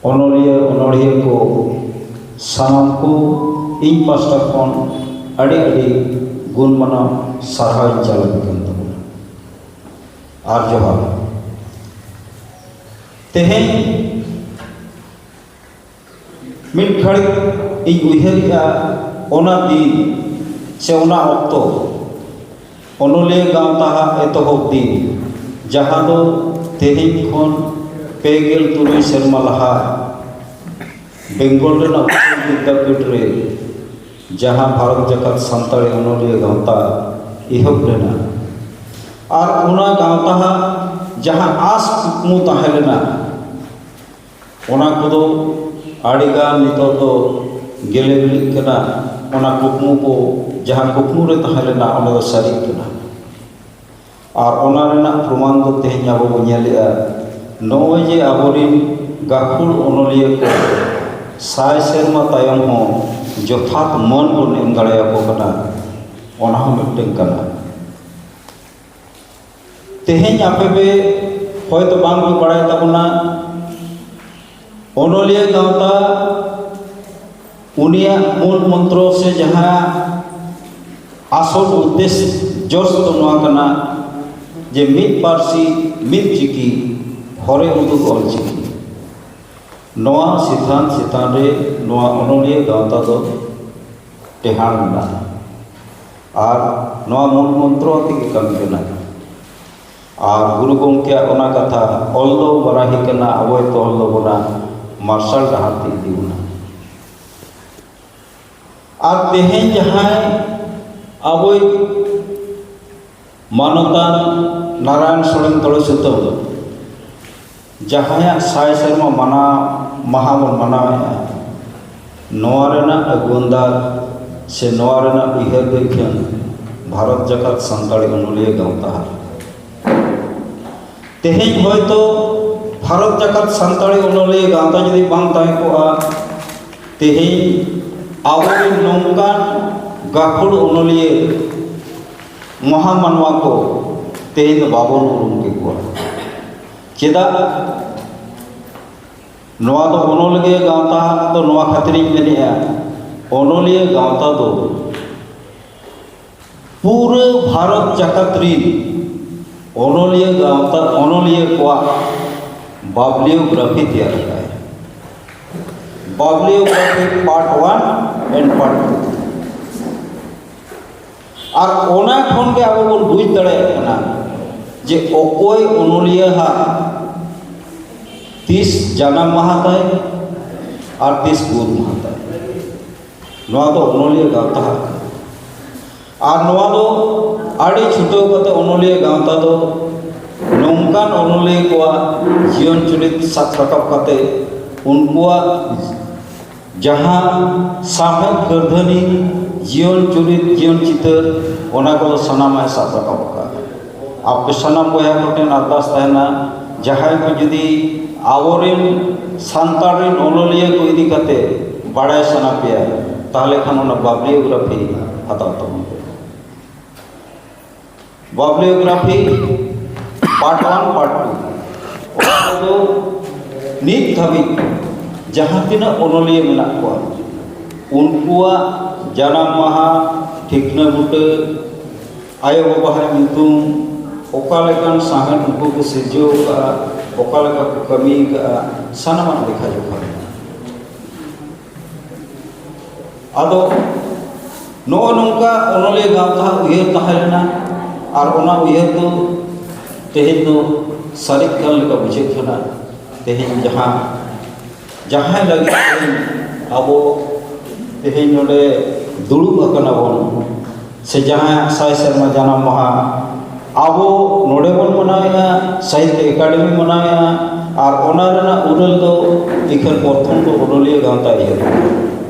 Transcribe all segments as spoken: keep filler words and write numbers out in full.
ᱚᱱᱚᱞᱤᱭᱟᱹ ᱚᱱᱚᱲᱦᱤᱭᱟᱹ ᱠᱚ ᱥᱟᱱᱟᱢ ᱠᱚ ᱤᱧ ᱯᱟᱥᱴᱟ ᱠᱷᱚᱱ ᱟᱹᱰᱤ ᱟᱹᱰᱤ ᱜᱩᱱ ᱢᱟᱱᱟᱣ ᱥᱟᱨᱦᱟᱣ ᱤᱧ ᱪᱟᱞ ᱟᱯᱮ ᱠᱟᱱ ᱛᱟᱵᱚᱱᱟ᱾ ᱟᱨ ᱡᱚᱦᱟᱨ᱾ ᱛᱮᱦᱮᱧ ᱢᱤᱫ ᱜᱷᱟᱹᱲᱤᱡ ᱤᱧ ᱩᱭᱦᱟᱹᱨᱮᱜᱼᱟ ᱚᱱᱟ ᱫᱤᱱ ᱥᱮ ᱚᱱᱟ ᱚᱠᱛᱚ, ᱚᱱᱚᱞᱤᱭᱟᱹ ᱜᱟᱶᱛᱟ ᱦᱟᱜ ᱮᱛᱚᱦᱚᱵ ᱫᱤᱱ, ᱡᱟᱦᱟᱸ ᱫᱚ ᱛᱮᱦᱮᱧ ᱠᱷᱚᱱ ᱯᱮ ᱜᱮᱞ ᱛᱩᱨᱩᱭ ᱥᱮᱨᱢᱟ ᱞᱟᱦᱟ ᱵᱮᱝᱜᱚᱞ ᱨᱮᱱᱟᱜ ᱩᱪᱪᱚ ᱵᱤᱫᱽᱫᱟᱯᱤᱴ ᱨᱮ ᱡᱟᱦᱟᱸ ᱵᱷᱟᱨᱚᱛ ᱡᱟᱠᱟᱛ ᱥᱟᱱᱛᱟᱲᱤ ᱚᱱᱚᱞᱤᱭᱟᱹ ᱜᱟᱶᱛᱟ ᱮᱦᱚᱵ ᱞᱮᱱᱟ, ᱟᱨ ᱚᱱᱟ ᱜᱟᱶᱛᱟ ᱦᱟᱜ ᱡᱟᱦᱟᱸ ᱟᱸᱥ ᱠᱩᱠᱢᱩ ᱛᱟᱦᱮᱸ ᱞᱮᱱᱟ, ᱚᱱᱟ ᱠᱚᱫᱚ ᱟᱹᱰᱤᱜᱟᱱ ᱱᱤᱛᱚᱜ ᱫᱚ ᱜᱮᱞᱮ ᱵᱤᱞᱤᱜ ᱠᱟᱱᱟ᱾ ᱚᱱᱟ ᱠᱩᱠᱢᱩ ᱠᱚ, ᱡᱟᱦᱟᱸ ᱠᱩᱠᱢᱩ ᱨᱮ ᱛᱟᱦᱮᱸ ᱞᱮᱱᱟ, ᱚᱱᱟ ᱫᱚ ᱥᱟᱹᱨᱤᱜ ᱠᱟᱱᱟ᱾ ᱟᱨ ᱚᱱᱟ ᱨᱮᱱᱟᱜ ᱯᱨᱚᱢᱟᱱ ᱫᱚ ᱛᱮᱦᱮᱧ ᱟᱵᱚ ᱵᱚᱱ ᱧᱮᱞᱮᱜᱼᱟ, ᱱᱚᱜᱼᱚᱭ ᱡᱮ ᱟᱵᱚᱨᱮᱱ ᱜᱟᱹᱠᱷᱩᱲ ᱚᱱᱚᱞᱤᱭᱟᱹ ᱠᱚ ᱥᱟᱭ ᱥᱮᱨᱢᱟ ᱛᱟᱭᱚᱢ ᱦᱚᱸ ᱡᱚᱛᱷᱟᱛ ᱢᱟᱹᱱ ᱵᱚᱱ ᱮᱢ ᱫᱟᱲᱮᱭᱟᱠᱚ ᱠᱟᱱᱟ, ᱚᱱᱟ ᱦᱚᱸ ᱢᱤᱫᱴᱟᱝ ᱠᱟᱱᱟ᱾ ᱛᱮᱦᱮᱧ ᱟᱯᱮ ᱯᱮ ᱦᱚᱭᱛᱚ ᱵᱟᱝ ᱯᱮ ᱵᱟᱲᱟᱭ ᱛᱟᱵᱚᱱᱟ, ᱚᱱᱚᱞᱤᱭᱟᱹ ᱜᱟᱶᱛᱟ ᱩᱱᱤᱭᱟᱜ ᱢᱩᱞ ᱢᱚᱱᱛᱨᱚ ᱥᱮ ᱡᱟᱦᱟᱸ ᱟᱥᱚᱞ ᱩᱫᱽᱫᱮᱥ ᱡᱚᱥ ᱫᱚ ᱱᱚᱣᱟ ᱠᱟᱱᱟ ᱡᱮ ᱢᱤᱫ ᱯᱟᱹᱨᱥᱤ, ᱢᱤᱫ ᱪᱤᱠᱤ, ᱦᱚᱨᱮ ᱩᱫᱩᱜ ᱚᱞ ᱪᱤᱠᱤ᱾ ᱱᱚᱣᱟ ᱥᱤᱫᱷᱟᱱᱛ ᱪᱮᱛᱟᱱ ᱨᱮ ᱱᱚᱣᱟ ᱚᱱᱚᱞᱤᱭᱟᱹ ᱜᱟᱶᱛᱟ ᱫᱚ ᱴᱮᱦᱟᱸᱰ ᱢᱮᱱᱟᱜᱼᱟ᱾ ᱟᱨ ᱱᱚᱣᱟ ᱢᱩᱞ ᱢᱚᱱᱛᱨᱚ ᱟᱛᱮ ᱜᱮ ᱠᱟᱹᱢᱤ ᱠᱟᱱᱟ᱾ ᱟᱨ ᱜᱩᱨᱩ ᱜᱚᱢᱠᱮᱭᱟᱜ ᱚᱱᱟ ᱠᱟᱛᱷᱟ, "ᱚᱞ ᱫᱚ ᱵᱟᱨᱟᱦᱤ ᱠᱟᱱᱟ, ᱟᱵᱚᱭ ᱛᱚᱞ ᱫᱚᱵᱚᱱᱟ, ᱢᱟᱨᱥᱟᱞ ᱰᱟᱦᱟᱨ ᱛᱮ ᱤᱫᱤ ᱵᱚᱱᱟ᱾" ᱟᱨ ᱛᱮᱦᱮᱧ ᱡᱟᱦᱟᱸᱭ ᱟᱵᱚᱭ ᱢᱟᱱᱚᱛᱟᱱ ᱱᱟᱨᱟᱭᱚᱱ ᱥᱚᱨᱮᱱ ᱛᱚᱲᱮ ᱥᱩᱛᱟᱹᱢ, ᱡᱟᱦᱟᱸᱭᱟᱜ ᱥᱟᱭ ᱥᱮᱨᱢᱟ ᱢᱟᱱᱟᱣ ᱢᱟᱦᱟ ᱵᱚᱱ ᱢᱟᱱᱟᱣᱮᱫᱼᱟ, ᱱᱚᱣᱟ ᱨᱮᱱᱟᱜ ᱟᱹᱜᱩᱣᱟᱹᱱᱫᱟᱨ ᱥᱮ ᱱᱚᱣᱟ ᱨᱮᱱᱟᱜ ᱩᱭᱦᱟᱹᱨ ᱫᱚ ᱮᱠᱷᱮᱱ ᱵᱷᱟᱨᱚᱛ ᱡᱟᱠᱟᱛ ᱥᱟᱱᱛᱟᱲᱤ ᱚᱱᱚᱞᱤᱭᱟᱹ ᱜᱟᱶᱛᱟ᱾ ᱛᱮᱦᱮᱧ ᱦᱚᱭᱛᱚ ᱵᱷᱟᱨᱚᱛ ᱡᱟᱠᱟᱛ ᱥᱟᱱᱛᱟᱲᱤ ᱚᱱᱚᱞᱤᱭᱟᱹ ᱜᱟᱶᱛᱟ ᱡᱩᱫᱤ ᱵᱟᱝ ᱛᱟᱦᱮᱸ ᱠᱚᱜᱼᱟ, ᱛᱮᱦᱮᱧ ᱟᱵᱚᱨᱮᱱ ᱱᱚᱝᱠᱟᱱ ᱜᱟᱹᱠᱷᱩᱲ ᱚᱱᱚᱞᱤᱭᱟᱹ ᱢᱚᱦᱟ ᱢᱟᱱᱣᱟ ᱠᱚ ᱛᱮᱦᱮᱧ ᱫᱚ ᱵᱟᱵᱚᱱ ᱩᱨᱩᱢ ᱠᱮᱠᱚᱣᱟ᱾ ᱪᱮᱫᱟᱜ? ᱱᱚᱣᱟ ᱫᱚ ᱚᱱᱚᱞᱤᱭᱟᱹ ᱜᱟᱶᱛᱟ ᱫᱚ ᱱᱚᱣᱟ ᱠᱷᱟᱹᱛᱤᱨᱤᱧ ᱢᱮᱱᱮᱫᱼᱟ, ᱚᱱᱚᱞᱤᱭᱟᱹ ᱜᱟᱶᱛᱟ ᱫᱚ ᱯᱩᱨᱟᱹ ᱵᱷᱟᱨᱚᱛ ᱡᱟᱠᱟᱛ ᱨᱤᱱ ᱚᱱᱚᱞᱤᱭᱟᱹ ᱜᱟᱶᱛᱟ, ᱚᱱᱚᱞᱤᱭᱟᱹ ᱠᱚᱣᱟᱜ ᱵᱟᱵᱞᱤᱭᱳᱜᱨᱟᱯᱷᱤ ᱛᱮᱭᱟᱨ ᱟᱠᱟᱫᱟᱭ᱾ Bibliography part one and part two. ᱟᱨ ᱚᱱᱟ ᱠᱷᱚᱱ ᱜᱮ ᱟᱵᱚ ᱵᱚᱱ ᱵᱩᱡᱽ ᱫᱟᱲᱮᱭᱟᱜ ᱠᱟᱱᱟ ᱡᱮ ᱚᱠᱚᱭ ᱚᱱᱚᱞᱤᱭᱟᱹ ᱦᱟᱜ ᱛᱤᱥ ᱡᱟᱱᱟᱢ ᱢᱟᱦᱟ ᱛᱟᱭ ᱟᱨ ᱛᱤᱥ ᱜᱩᱨ ᱢᱟᱦᱟ ᱛᱟᱭ᱾ ᱱᱚᱣᱟ ᱫᱚ ᱚᱱᱚᱞᱤᱭᱟᱹ ᱜᱟᱶᱛᱟ ᱦᱟᱜ ᱠᱟᱱᱟ᱾ ᱟᱨ ᱱᱚᱣᱟ ᱫᱚ ᱟᱹᱰᱤ ᱪᱷᱩᱴᱟᱹᱣ ᱠᱟᱛᱮ ᱚᱱᱚᱞᱤᱭᱟᱹ ᱜᱟᱶᱛᱟ ᱫᱚ ᱱᱚᱝᱠᱟᱱ ᱚᱱᱚᱞᱤᱭᱟᱹ ᱠᱚᱣᱟᱜ ᱡᱤᱭᱚᱱ ᱪᱩᱨᱤᱛ ᱥᱟᱵ ᱨᱟᱠᱟᱵ ᱠᱟᱛᱮ ᱩᱱᱠᱩᱣᱟᱜ ᱡᱟᱦᱟᱸ ᱥᱟᱶᱦᱮᱫ ᱠᱟᱹᱨᱫᱷᱟᱹᱱᱤ, ᱡᱤᱭᱚᱱ ᱪᱩᱨᱤᱛ, ᱡᱤᱭᱚᱱ ᱪᱤᱛᱟᱹᱨ, ᱚᱱᱟ ᱠᱚᱫᱚ ᱥᱟᱱᱟᱢᱟᱜ ᱮ ᱥᱟᱵ ᱨᱟᱠᱟᱵ ᱟᱠᱟᱫᱟ᱾ ᱟᱯᱮ ᱥᱟᱱᱟᱢ ᱵᱚᱭᱦᱟ ᱠᱚᱴᱷᱮᱱ ᱟᱨᱫᱟᱥ ᱛᱟᱦᱮᱱᱟ, ᱡᱟᱦᱟᱸᱭ ᱠᱚ ᱡᱩᱫᱤ ᱟᱵᱚᱨᱮᱱ ᱥᱟᱱᱛᱟᱲ ᱨᱮᱱ ᱚᱱᱚᱞᱤᱭᱟᱹ ᱠᱚ ᱤᱫᱤ ᱠᱟᱛᱮ ᱵᱟᱲᱟᱭ ᱥᱟᱱᱟ ᱯᱮᱭᱟ, ᱛᱟᱦᱚᱞᱮ ᱠᱷᱟᱱ ᱚᱱᱟ ᱵᱟᱵᱞᱤᱭᱳᱜᱨᱟᱯᱷᱤ ᱦᱟᱛᱟᱣ ᱛᱟᱵᱚᱱ ᱯᱮ᱾ ᱵᱟᱵᱞᱤᱭᱳᱜᱨᱟᱯᱷᱤ ᱯᱟᱨᱴ ᱳᱣᱟᱱ, ᱯᱟᱨᱴ ᱴᱩ, ᱚᱱᱟ ᱫᱚ ᱱᱤᱛ ᱫᱷᱟᱹᱵᱤᱡ ᱡᱟᱦᱟᱸ ᱛᱤᱱᱟᱹᱜ ᱚᱱᱚᱞᱤᱭᱟᱹ ᱢᱮᱱᱟᱜ ᱠᱚᱣᱟ, ᱩᱱᱠᱩᱣᱟᱜ ᱡᱟᱱᱟᱢ ᱢᱟᱦᱟ, ᱴᱷᱤᱠᱱᱟᱹ ᱵᱩᱴᱟᱹ, ᱟᱭᱳ ᱵᱟᱵᱟᱣᱟᱜ ᱧᱩᱛᱩᱢ, ᱚᱠᱟ ᱞᱮᱠᱟᱱ ᱥᱟᱶᱦᱮᱫ ᱩᱱᱠᱩ ᱠᱚ ᱥᱤᱨᱡᱟᱹᱣ ᱟᱠᱟᱫᱼᱟ, ᱚᱠᱟ ᱞᱮᱠᱟ ᱠᱚ ᱠᱟᱹᱢᱤ ᱟᱠᱟᱫᱼᱟ, ᱥᱟᱱᱟᱢᱟᱜ ᱞᱮᱠᱷᱟ ᱡᱚᱠᱷᱟ ᱢᱮᱱᱟᱜᱼᱟ᱾ ᱟᱫᱚ ᱱᱚᱜᱼᱚ ᱱᱚᱝᱠᱟ ᱚᱱᱚᱞᱤᱭᱟᱹ ᱜᱟᱶᱛᱟ ᱩᱭᱦᱟᱹᱨ ᱛᱟᱦᱮᱸ ᱞᱮᱱᱟ, ᱟᱨ ᱚᱱᱟ ᱩᱭᱦᱟᱹᱨ ᱫᱚ ᱛᱮᱦᱮᱧ ᱫᱚ ᱥᱟᱹᱨᱤᱜ ᱠᱟᱱ ᱞᱮᱠᱟ ᱵᱩᱡᱷᱟᱹᱜ ᱠᱟᱱᱟ᱾ ᱛᱮᱦᱮᱧ ᱡᱟᱦᱟᱸ, ᱡᱟᱦᱟᱸᱭ ᱞᱟᱹᱜᱤᱫ ᱛᱮᱦᱮᱧ ᱟᱵᱚ ᱛᱮᱦᱮᱧ ᱱᱚᱰᱮ ᱫᱩᱲᱩᱵ ᱟᱠᱟᱱᱟ ᱵᱚᱱ, ᱥᱮ ᱡᱟᱦᱟᱸᱭᱟᱜ ᱥᱟᱭ ᱥᱮᱨᱢᱟ ᱡᱟᱱᱟᱢ ᱢᱟᱦᱟ ᱟᱵᱚ ᱱᱚᱰᱮ ᱵᱚᱱ ᱢᱟᱱᱟᱣᱮᱫᱼᱟ, ᱥᱟᱦᱤᱛᱛᱚ ᱮᱠᱟᱰᱮᱢᱤ ᱢᱟᱱᱟᱣᱮᱫᱼᱟ, ᱟᱨ ᱚᱱᱟ ᱨᱮᱱᱟᱜ ᱩᱨᱟᱹᱞ ᱫᱚ ᱤᱠᱷᱟᱹᱱ ᱯᱨᱚᱛᱷᱚᱢ ᱫᱚ ᱚᱱᱚᱞᱤᱭᱟᱹ ᱜᱟᱶᱛᱟ ᱤᱭᱟᱹ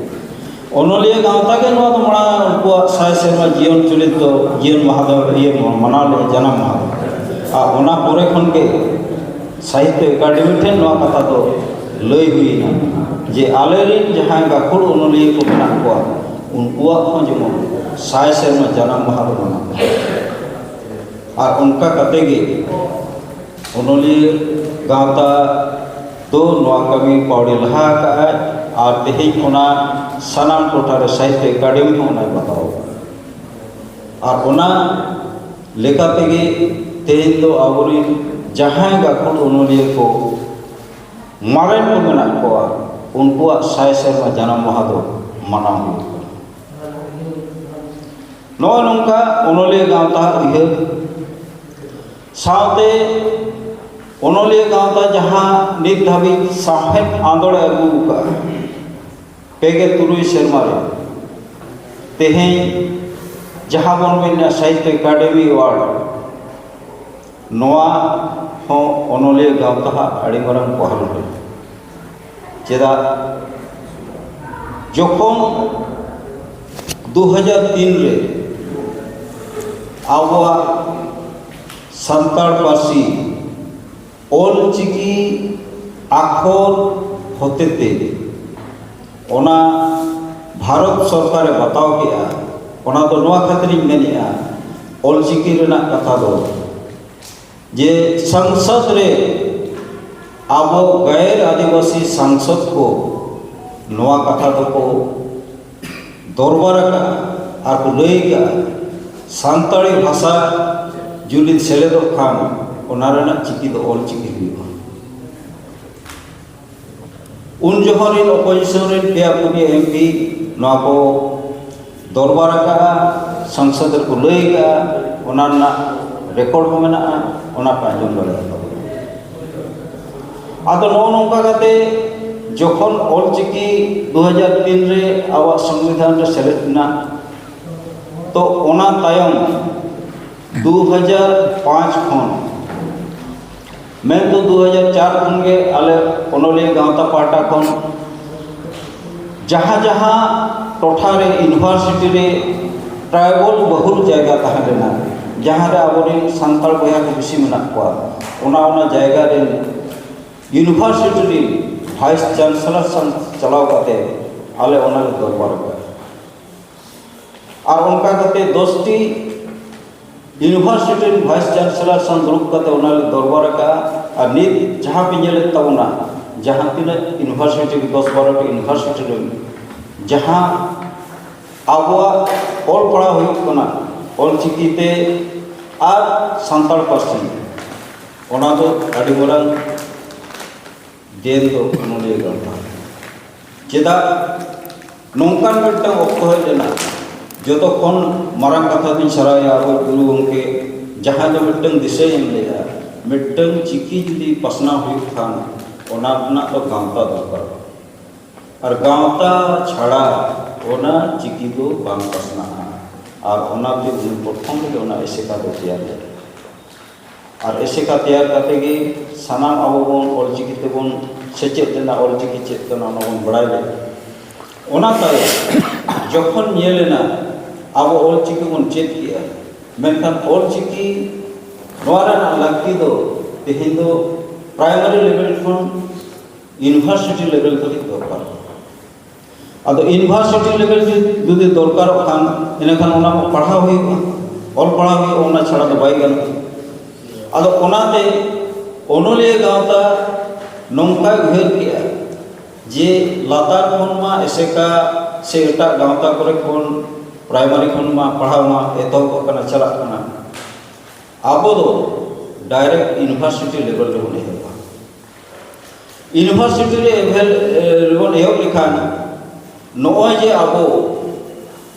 ᱚᱱᱚᱞᱤᱭᱟᱹ ᱜᱟᱶᱛᱟ ᱜᱮ ᱱᱚᱣᱟ ᱫᱚ ᱢᱟᱲᱟᱝ ᱩᱱᱠᱩᱣᱟᱜ ᱥᱟᱭ ᱥᱮᱨᱢᱟ ᱡᱤᱭᱚᱱ ᱪᱩᱨᱤᱛ ᱫᱚ ᱡᱤᱭᱚᱱ ᱢᱟᱦᱟ ᱫᱚ ᱤᱭᱟᱹ ᱢᱟᱱᱟᱣ ᱞᱮᱫᱼᱟ, ᱡᱟᱱᱟᱢ ᱢᱟᱦᱟ ᱫᱚ᱾ ᱟᱨ ᱚᱱᱟ ᱯᱚᱨᱮ ᱠᱷᱚᱱ ᱜᱮ ᱥᱟᱦᱤᱛᱛᱚ ᱮᱠᱟᱰᱮᱢᱤ ᱴᱷᱮᱱ ᱱᱚᱣᱟ ᱠᱟᱛᱷᱟ ᱫᱚ ᱞᱟᱹᱭ ᱦᱩᱭᱮᱱᱟ ᱡᱮ ᱟᱞᱮᱨᱮᱱ ᱡᱟᱦᱟᱸᱭ ᱜᱟᱹᱠᱷᱩᱲ ᱚᱱᱚᱞᱤᱭᱟᱹ ᱠᱚ ᱢᱮᱱᱟᱜ ᱠᱚᱣᱟ, ᱩᱱᱠᱩᱣᱟᱜ ᱦᱚᱸ ᱡᱮᱢᱚᱱ ᱥᱟᱭ ᱥᱮᱨᱢᱟ ᱡᱟᱱᱟᱢ ᱢᱟᱦᱟ ᱵᱚᱱ ᱢᱟᱱᱟᱣᱟ᱾ ᱟᱨ ᱚᱱᱠᱟ ᱠᱟᱛᱮ ᱜᱮ ᱚᱱᱚᱞᱤᱭᱟᱹ ᱜᱟᱶᱛᱟ ᱫᱚ ᱱᱚᱣᱟ ᱠᱟᱹᱢᱤ ᱯᱟᱹᱣᱲᱤ ᱞᱟᱦᱟ ᱟᱠᱟᱫᱼᱟᱭ᱾ ᱟᱨ ᱛᱮᱦᱮᱧ ᱚᱱᱟ ᱥᱟᱱᱟᱢ ᱴᱚᱴᱷᱟ ᱨᱮ ᱥᱟᱦᱤᱛᱛᱚ ᱮᱠᱟᱰᱮᱢᱤ ᱦᱚᱸ ᱚᱱᱟᱭ ᱵᱟᱛᱟᱣ ᱟᱠᱟᱫᱼᱟ᱾ ᱟᱨ ᱚᱱᱟ ᱞᱮᱠᱟ ᱛᱮᱜᱮ ᱛᱮᱦᱮᱧ ᱫᱚ ᱟᱵᱚᱨᱮᱱ ᱡᱟᱦᱟᱸᱭ ᱜᱟᱹᱠᱷᱩᱲ ᱚᱱᱚᱞᱤᱭᱟᱹ ᱠᱚ ᱢᱟᱨᱮᱱ ᱠᱚ ᱢᱮᱱᱟᱜ ᱠᱚᱣᱟ, ᱩᱱᱠᱩᱣᱟᱜ ᱥᱟᱭ ᱥᱮᱨᱢᱟ ᱡᱟᱱᱟᱢ ᱢᱟᱦᱟ ᱫᱚ ᱢᱟᱱᱟᱣ ᱦᱩᱭᱩᱜ ᱠᱟᱱᱟ᱾ ᱱᱚᱜᱼᱚ ᱱᱚᱝᱠᱟ ᱚᱱᱚᱞᱤᱭᱟᱹ ᱜᱟᱶᱛᱟ ᱩᱭᱦᱟᱹᱨ ᱥᱟᱶᱛᱮ ᱚᱱᱚᱞᱤᱭᱟᱹ ᱜᱟᱶᱛᱟ ᱡᱟᱦᱟᱸ ᱱᱤᱛ ᱫᱷᱟᱹᱵᱤᱡ ᱥᱟᱶᱦᱮᱫ ᱟᱸᱫᱳᱲ ᱮ ᱟᱹᱜᱩ ᱟᱠᱟᱫᱼᱟ, ᱯᱮ ᱜᱮᱞ ᱛᱩᱨᱩᱭ ᱥᱮᱨᱢᱟ ᱨᱮ ᱛᱮᱦᱮᱧ ᱡᱟᱦᱟᱸ ᱵᱚᱱ ᱢᱮᱱᱟ ᱥᱟᱦᱤᱛᱛᱚ ᱮᱠᱟᱰᱮᱢᱤ ᱮᱣᱟᱨᱰ, ᱱᱚᱣᱟ ᱦᱚᱸ ᱚᱱᱚᱞᱤᱭᱟᱹ ᱜᱟᱶᱛᱟ ᱦᱟᱜ ᱟᱹᱰᱤ ᱢᱟᱨᱟᱝ ᱯᱚᱦᱚᱞ ᱠᱟᱱᱟ᱾ ᱪᱮᱫᱟᱜ, ᱡᱚᱠᱷᱚᱱ ᱫᱩ ᱦᱟᱡᱟᱨ ᱛᱤᱱ ᱨᱮ ᱟᱵᱚᱣᱟᱜ ᱥᱟᱱᱛᱟᱲ ᱯᱟᱹᱨᱥᱤ ᱚᱞ ᱪᱤᱠᱤ ᱟᱠᱷᱚᱨ ᱦᱚᱛᱮᱛᱮ ᱚᱱᱟ ᱵᱷᱟᱨᱚᱛ ᱥᱚᱨᱠᱟᱨᱮ ᱵᱟᱛᱟᱣ ᱠᱮᱫᱼᱟ, ᱚᱱᱟ ᱫᱚ ᱱᱚᱣᱟ ᱠᱷᱟᱹᱛᱤᱨᱤᱧ ᱢᱮᱱᱮᱫᱼᱟ, ᱚᱞ ᱪᱤᱠᱤ ᱨᱮᱱᱟᱜ ᱠᱟᱛᱷᱟ ᱫᱚ ᱡᱮ ᱥᱚᱝᱥᱚᱫ ᱨᱮ ᱟᱵᱚ ᱜᱟᱭᱮᱨ ᱟᱹᱫᱤᱵᱟᱹᱥᱤ ᱥᱟᱝᱥᱚᱫ ᱠᱚ ᱱᱚᱣᱟ ᱠᱟᱛᱷᱟ ᱫᱚᱠᱚ ᱫᱚᱨᱵᱟᱨ ᱟᱠᱟᱫᱼᱟ ᱟᱨ ᱠᱚ ᱞᱟᱹᱭ ᱟᱠᱟᱫᱼᱟ, ᱥᱟᱱᱛᱟᱲᱤ ᱵᱷᱟᱥᱟ ᱡᱩᱫᱤ ᱥᱮᱞᱮᱫᱚᱜ ᱠᱷᱟᱱ ᱚᱱᱟ ᱨᱮᱱᱟᱜ ᱪᱤᱠᱤ ᱫᱚ ᱚᱞ ᱪᱤᱠᱤ ᱦᱩᱭᱩᱜᱼᱟ᱾ ᱩᱱ ᱡᱚᱠᱷᱚᱱ ᱨᱮᱱ ᱚᱯᱳᱡᱤᱥᱚᱱ ᱨᱮᱱ ᱯᱮᱭᱟ ᱯᱩᱱᱭᱟᱹ ᱮᱢᱯᱤ ᱱᱚᱣᱟ ᱠᱚ ᱫᱚᱨᱵᱟᱨ ᱟᱠᱟᱫᱼᱟ, ᱥᱚᱝᱥᱚᱫ ᱨᱮᱠᱚ ᱞᱟᱹᱭ ᱟᱠᱟᱫᱼᱟ, ᱚᱱᱟ ᱨᱮᱱᱟᱜ ᱨᱮᱠᱚᱨᱰ ᱦᱚᱸ ᱢᱮᱱᱟᱜᱼᱟ, ᱚᱱᱟ ᱯᱮ ᱟᱸᱡᱚᱢ ᱫᱟᱲᱮᱭᱟᱜᱼᱟ᱾ ᱟᱫᱚ ᱱᱚᱜᱼᱚ ᱱᱚᱝᱠᱟ ᱠᱟᱛᱮ ᱡᱚᱠᱷᱚᱱ ᱚᱞ ᱪᱤᱠᱤ ᱫᱩ ᱦᱟᱡᱟᱨ ᱛᱤᱱ ᱨᱮ ᱟᱵᱚᱣᱟᱜ ᱥᱚᱝᱵᱤᱫᱷᱟᱱ ᱨᱮ ᱥᱮᱞᱮᱫ ᱮᱱᱟ, ᱛᱚ ᱚᱱᱟ ᱛᱟᱭᱚᱢ ᱫᱩ ᱦᱟᱡᱟᱨ ᱯᱟᱸᱪ ᱠᱷᱚᱱ, ᱢᱮᱱᱫᱚ ᱫᱩ ᱦᱟᱡᱟᱨ ᱪᱟᱨ ᱠᱷᱚᱱ ᱜᱮ ᱟᱞᱮ ᱚᱱᱚᱞᱤᱭᱟᱹ ᱜᱟᱶᱛᱟ ᱯᱟᱦᱴᱟ ᱠᱷᱚᱱ ᱡᱟᱦᱟᱸ ᱡᱟᱦᱟᱸ ᱴᱚᱴᱷᱟ ᱨᱮ ᱤᱭᱩᱱᱤᱵᱷᱟᱨᱥᱤᱴᱤ ᱨᱮ ᱴᱨᱟᱭᱵᱟᱞ ᱵᱚᱦᱩᱞ ᱡᱟᱭᱜᱟ ᱛᱟᱦᱮᱸ ᱞᱮᱱᱟ, ᱡᱟᱦᱟᱸ ᱨᱮ ᱟᱵᱚᱨᱮᱱ ᱥᱟᱱᱛᱟᱲ ᱵᱚᱭᱦᱟ ᱠᱚ ᱵᱮᱥᱤ ᱢᱮᱱᱟᱜ ᱠᱚᱣᱟ, ᱚᱱᱟ ᱚᱱᱟ ᱡᱟᱭᱜᱟ ᱨᱮᱱ ᱤᱭᱩᱱᱤᱵᱷᱟᱨᱥᱤᱴᱤ ᱨᱮᱱ ᱵᱷᱟᱭᱤᱥ ᱪᱟᱱᱥᱮᱞᱚᱨ ᱥᱟᱶ ᱪᱟᱞᱟᱣ ᱠᱟᱛᱮ ᱟᱞᱮ ᱚᱱᱟ ᱞᱮ ᱫᱚᱨᱵᱟᱨ ᱟᱠᱟᱫᱟ᱾ ᱟᱨ ᱚᱱᱠᱟ ᱠᱟᱛᱮ ᱫᱚᱥ ᱴᱤ ᱤᱭᱩᱱᱤᱵᱷᱟᱨᱥᱤᱴᱤ ᱨᱮᱱ ᱵᱷᱟᱭᱤᱥ ᱪᱟᱱᱥᱮᱞᱚᱨ ᱥᱟᱶ ᱫᱩᱲᱩᱵ ᱠᱟᱛᱮ ᱚᱱᱟ ᱞᱮ ᱫᱚᱨᱵᱟᱨ ᱟᱠᱟᱫᱼᱟ᱾ ᱟᱨ ᱱᱤᱛ ᱡᱟᱦᱟᱸ ᱯᱮ ᱧᱮᱞᱮᱫ ᱛᱟᱵᱚᱱᱟ, ᱡᱟᱦᱟᱸ ᱛᱤᱱᱟᱹᱜ ᱤᱭᱩᱱᱤᱵᱷᱟᱨᱥᱤᱴᱤ, ᱫᱚᱥ ᱵᱟᱨᱚ ᱴᱤ ᱤᱭᱩᱱᱤᱵᱷᱟᱨᱥᱤᱴᱤ ᱨᱮ ᱡᱟᱦᱟᱸ ᱟᱵᱚᱣᱟᱜ ᱚᱞ ᱯᱟᱲᱦᱟᱣ ᱦᱩᱭᱩᱜ ᱠᱟᱱᱟ ᱚᱞ ᱪᱤᱠᱤ ᱛᱮ ᱟᱨ ᱥᱟᱱᱛᱟᱲ ᱯᱟᱹᱨᱥᱤ, ᱚᱱᱟ ᱫᱚ ᱟᱹᱰᱤ ᱢᱟᱨᱟᱝ ᱫᱮᱱ ᱫᱚ ᱚᱱᱚᱞᱤᱭᱟᱹ ᱜᱟᱶᱛᱟ᱾ ᱪᱮᱫᱟᱜ ᱱᱚᱝᱠᱟᱱ ᱢᱤᱫᱴᱟᱝ ᱚᱠᱛᱚ ᱦᱮᱡ ᱞᱮᱱᱟ, ᱡᱚᱛᱚ ᱠᱷᱚᱱ ᱢᱟᱨᱟᱝ ᱠᱟᱛᱷᱟ ᱫᱚᱧ ᱥᱟᱨᱦᱟᱣᱮᱭᱟ ᱟᱵᱚ ᱜᱩᱨᱩ ᱜᱚᱢᱠᱮ, ᱡᱟᱦᱟᱸ ᱫᱚ ᱢᱤᱫᱴᱟᱝ ᱫᱤᱥᱟᱹᱭ ᱮᱢ ᱞᱮᱫᱟ, ᱢᱤᱫᱴᱟᱝ ᱪᱤᱠᱤ ᱡᱩᱫᱤ ᱯᱟᱥᱱᱟᱣ ᱦᱩᱭᱩᱜ ᱠᱷᱟᱱ ᱚᱱᱟ ᱨᱮᱱᱟᱜ ᱫᱚ ᱜᱟᱶᱛᱟ ᱫᱚᱨᱠᱟᱨ᱾ ᱟᱨ ᱜᱟᱶᱛᱟ ᱪᱷᱟᱲᱟ ᱚᱱᱟ ᱪᱤᱠᱤ ᱫᱚ ᱵᱟᱝ ᱯᱟᱥᱱᱟᱜᱼᱟ᱾ ᱟᱨ ᱚᱱᱟ ᱛᱮ ᱩᱱᱤ ᱯᱨᱚᱛᱷᱚᱢ ᱨᱮᱜᱮ ᱚᱱᱟ ᱮᱥᱮᱠᱟ ᱫᱚ ᱛᱮᱭᱟᱨ ᱞᱮᱫᱟ᱾ ᱟᱨ ᱮᱥᱮᱠᱟ ᱛᱮᱭᱟᱨ ᱠᱟᱛᱮ ᱜᱮ ᱥᱟᱱᱟᱢ ᱟᱵᱚ ᱵᱚᱱ ᱚᱞᱪᱤᱠᱤ ᱛᱮᱵᱚᱱ ᱥᱮᱪᱮᱫ ᱞᱮᱱᱟ, ᱚᱞᱪᱤᱠᱤ ᱪᱮᱫ ᱠᱟᱱᱟ ᱚᱱᱟ ᱵᱚᱱ ᱵᱟᱲᱟᱭ ᱞᱮᱫᱟ᱾ ᱚᱱᱟ ᱛᱟᱭᱚᱢ ᱡᱚᱠᱷᱚᱱ ᱧᱮᱞ ᱮᱱᱟ ᱟᱵᱚ ᱚᱞᱪᱤᱠᱤ ᱵᱚᱱ ᱪᱮᱫ ᱠᱮᱜᱼᱟ, ᱢᱮᱱᱠᱷᱟᱱ ᱚᱞᱪᱤᱠᱤ ᱱᱚᱣᱟ ᱨᱮᱱᱟᱜ ᱞᱟᱹᱠᱛᱤ ᱫᱚ ᱛᱮᱦᱮᱧ ᱫᱚ ᱯᱨᱟᱭᱢᱟᱨᱤ ᱞᱮᱵᱮᱞ ᱠᱷᱚᱱ ᱤᱭᱩᱱᱤᱵᱷᱟᱨᱥᱤᱴᱤ ᱞᱮᱵᱮᱞ ᱫᱷᱟᱹᱵᱤᱡ ᱫᱚᱨᱠᱟᱨ᱾ ᱟᱫᱚ ᱤᱭᱩᱱᱤᱵᱷᱟᱨᱥᱤᱴᱤ ᱞᱮᱵᱮᱞ ᱡᱩᱫᱤ ᱫᱚᱨᱠᱟᱨᱚᱜ ᱠᱷᱟᱱ, ᱮᱸᱰᱮᱠᱷᱟᱱ ᱚᱱᱟ ᱢᱟ ᱯᱟᱲᱦᱟᱣ ᱦᱩᱭᱩᱜᱼᱟ, ᱚᱞ ᱯᱟᱲᱦᱟᱣ ᱦᱩᱭᱩᱜᱼᱟ, ᱚᱱᱟ ᱪᱷᱟᱲᱟ ᱫᱚ ᱵᱟᱭ ᱜᱟᱱᱚᱜᱼᱟ᱾ ᱟᱫᱚ ᱚᱱᱟᱛᱮ ᱚᱱᱚᱞᱤᱭᱟᱹ ᱜᱟᱶᱛᱟ ᱱᱚᱝᱠᱟᱭ ᱩᱭᱦᱟᱹᱨ ᱠᱮᱜᱼᱟ ᱡᱮ ᱞᱟᱛᱟᱨ ᱠᱷᱚᱱ ᱢᱟ ᱮᱥᱮᱠᱟ ᱥᱮ ᱮᱴᱟᱜ ᱜᱟᱶᱛᱟ ᱠᱚᱨᱮ ᱠᱷᱚᱱ, ᱯᱨᱟᱭᱢᱟᱨᱤ ᱠᱷᱚᱱ ᱢᱟ ᱯᱟᱲᱦᱟᱣ ᱢᱟ ᱮᱛᱚᱦᱚᱵ ᱟᱠᱟᱱᱟ, ᱪᱟᱞᱟᱜ ᱠᱟᱱᱟ, ᱟᱵᱚ ᱫᱚ ᱰᱟᱭᱨᱮᱠᱴ ᱤᱭᱩᱱᱤᱵᱷᱟᱨᱥᱤᱴᱤ ᱞᱮᱵᱮᱞ ᱨᱮᱵᱚᱱ ᱮᱦᱚᱵᱟ᱾ ᱤᱭᱩᱱᱤᱵᱷᱟᱨᱥᱤᱴᱤ ᱨᱮ ᱮᱵᱷᱮᱞ ᱨᱮᱵᱚᱱ ᱮᱦᱚᱵ ᱞᱮᱠᱷᱟᱱ ᱱᱚᱜᱼᱚᱭ ᱡᱮ ᱟᱵᱚ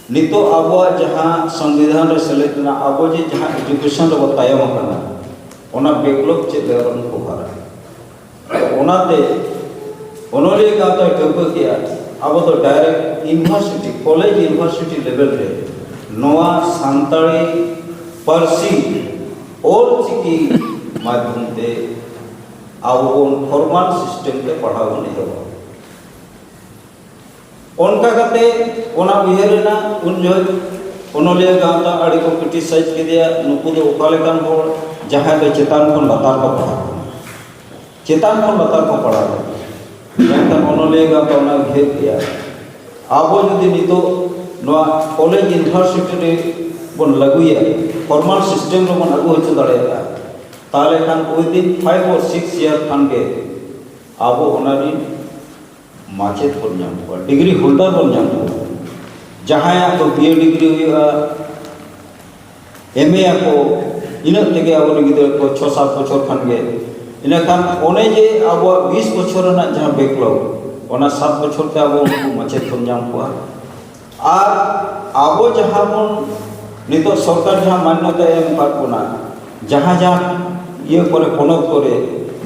ᱱᱤᱛᱚᱜ ᱟᱵᱚᱣᱟᱜ ᱡᱟᱦᱟᱸ ᱥᱚᱝᱵᱤᱫᱷᱟᱱ ᱨᱮ ᱥᱮᱞᱮᱫ ᱢᱮᱱᱟᱜᱼᱟ, ᱟᱵᱚ ᱡᱮ ᱡᱟᱦᱟᱸ ᱮᱰᱩᱠᱮᱥᱚᱱ ᱨᱮᱵᱚ ᱛᱟᱭᱚᱢ ᱟᱠᱟᱱᱟ, ᱚᱱᱟ ᱵᱮᱠᱞᱚᱯ ᱪᱮᱫ ᱞᱮᱠᱟ ᱵᱚᱱ ᱠᱚᱵᱷᱟᱨᱟ? ᱚᱱᱟᱛᱮ ᱚᱱᱚᱞᱤᱭᱟᱹ ᱜᱟᱶᱛᱟᱭ ᱴᱷᱟᱹᱣᱠᱟᱹ ᱠᱮᱜᱼᱟ, ᱟᱵᱚ ᱫᱚ ᱰᱟᱭᱨᱮᱠᱴ ᱤᱭᱩᱱᱤᱵᱷᱟᱨᱥᱤᱴᱤ, ᱠᱚᱞᱮᱡᱽ ᱤᱭᱩᱱᱤᱵᱷᱟᱨᱥᱤᱴᱤ ᱞᱮᱵᱮᱞ ᱨᱮ ᱱᱚᱣᱟ ᱥᱟᱱᱛᱟᱲᱤ ᱯᱟᱹᱨᱥᱤ ᱚᱞ ᱪᱤᱠᱤ ᱢᱟᱫᱽᱫᱷᱚᱢ ᱛᱮ ᱟᱵᱚ ᱵᱚᱱ ᱯᱷᱚᱨᱢᱟᱞ ᱥᱤᱥᱴᱮᱢ ᱛᱮ ᱯᱟᱲᱦᱟᱣ ᱵᱚᱱ ᱮᱦᱚᱵᱟ᱾ ᱚᱱᱠᱟ ᱠᱟᱛᱮ ᱚᱱᱟ ᱩᱭᱦᱟᱹᱨ ᱮᱱᱟ, ᱩᱱ ᱡᱚᱦᱚᱜ ᱚᱱᱚᱞᱤᱭᱟᱹ ᱜᱟᱶᱛᱟ ᱟᱹᱰᱤ ᱠᱚ ᱠᱨᱤᱴᱤᱥᱟᱭᱤᱡᱽ ᱠᱮᱫᱮᱭᱟ, ᱱᱩᱠᱩ ᱫᱚ ᱚᱠᱟ ᱞᱮᱠᱟᱱ ᱦᱚᱲ, ᱡᱟᱦᱟᱸᱭ ᱫᱚ ᱪᱮᱛᱟᱱ ᱠᱷᱚᱱ ᱞᱟᱛᱟᱨ ᱠᱚ ᱯᱟᱲᱦᱟᱣ ᱠᱟᱱᱟ, ᱪᱮᱛᱟᱱ ᱠᱷᱚᱱ ᱞᱟᱛᱟᱨ ᱠᱚ ᱯᱟᱲᱦᱟᱣ ᱠᱟᱱᱟ᱾ ᱢᱮᱱᱠᱷᱟᱱ ᱚᱱᱚᱞᱤᱭᱟᱹ ᱜᱟᱶᱛᱟ ᱚᱱᱟ ᱩᱭᱦᱟᱹᱨ ᱠᱮᱫᱟ, ᱟᱵᱚ ᱡᱩᱫᱤ ᱱᱤᱛᱚᱜ ᱱᱚᱣᱟ ᱠᱚᱞᱮᱡᱽ ᱤᱭᱩᱱᱤᱵᱷᱟᱨᱥᱤᱴᱤ ᱨᱮ ᱵᱚᱱ ᱞᱟᱹᱜᱩᱭᱟ, ᱯᱷᱚᱨᱢᱟᱞ ᱥᱤᱥᱴᱮᱢ ᱨᱮᱵᱚᱱ ᱟᱹᱜᱩ ᱦᱚᱪᱚ ᱫᱟᱲᱮᱭᱟᱜᱼᱟ, ᱛᱟᱦᱚᱞᱮ ᱠᱷᱟᱱ within five or six year ᱠᱷᱟᱱ ᱜᱮ ᱟᱵᱚ ᱚᱱᱟ ᱨᱤᱱ ᱢᱟᱪᱮᱫ ᱵᱚᱱ ᱧᱟᱢ ᱠᱚᱣᱟ, ᱰᱤᱜᱽᱨᱤ ᱦᱳᱞᱰᱟᱨ ᱵᱚᱱ ᱧᱟᱢ ᱠᱚᱣᱟ᱾ ᱡᱟᱦᱟᱸᱭᱟᱜ ᱫᱚ ᱵᱤ ᱮ ᱰᱤᱜᱽᱨᱤ ᱦᱩᱭᱩᱜᱼᱟ, ᱮᱢ ᱮ ᱟᱠᱚ, ᱤᱱᱟᱹᱜ ᱛᱮᱜᱮ ᱟᱵᱚᱨᱮᱱ ᱜᱤᱫᱽᱨᱟᱹ ᱠᱚ ᱪᱷᱚ ᱥᱟᱛ ᱵᱚᱪᱷᱚᱨ ᱠᱷᱟᱱ ᱜᱮ᱾ ᱤᱱᱟᱹᱠᱷᱟᱱ ᱚᱱᱮ ᱡᱮ ᱟᱵᱚᱣᱟᱜ ᱵᱤᱥ ᱵᱚᱪᱷᱚᱨ ᱨᱮᱱᱟᱜ ᱡᱟᱦᱟᱸ backlog, ᱚᱱᱟ ᱥᱟᱛ ᱵᱚᱪᱷᱚᱨ ᱛᱮ ᱟᱵᱚ ᱩᱱᱠᱩ ᱢᱟᱪᱮᱫ ᱵᱚᱱ ᱧᱟᱢ ᱠᱚᱣᱟ᱾ ᱟᱨ ᱟᱵᱚ ᱡᱟᱦᱟᱸ ᱵᱚᱱ ᱱᱤᱛᱚᱜ ᱥᱚᱨᱠᱟᱨ ᱡᱟᱦᱟᱸ ᱢᱟᱱᱱᱚᱛᱟᱭ ᱮᱢ ᱟᱠᱟᱫ ᱵᱚᱱᱟ, ᱡᱟᱦᱟᱸ ᱡᱟᱦᱟᱸ ᱤᱭᱟᱹ ᱠᱚᱨᱮ, ᱯᱚᱱᱚᱛ ᱠᱚᱨᱮ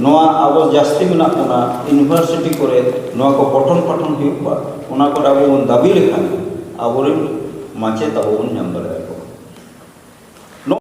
ᱱᱚᱣᱟ ᱟᱵᱚ ᱡᱟᱹᱥᱛᱤ ᱢᱮᱱᱟᱜ ᱵᱚᱱᱟ, ᱤᱭᱩᱱᱤᱵᱷᱟᱨᱥᱤᱴᱤ ᱠᱚᱨᱮ ᱱᱚᱣᱟ ᱠᱚ ᱯᱚᱴᱷᱚᱱ ᱯᱟᱴᱷᱚᱱ ᱦᱩᱭᱩᱜ ᱢᱟ, ᱚᱱᱟ ᱠᱚᱨᱮ ᱟᱵᱚ ᱵᱚᱱ ᱫᱟᱹᱵᱤ ᱞᱮᱠᱷᱟᱱ ᱟᱵᱚᱨᱮᱱ ᱢᱟᱪᱮᱫ ᱟᱵᱚ ᱵᱚᱱ ᱧᱟᱢ ᱫᱟᱲᱮᱭᱟᱜᱼᱟ᱾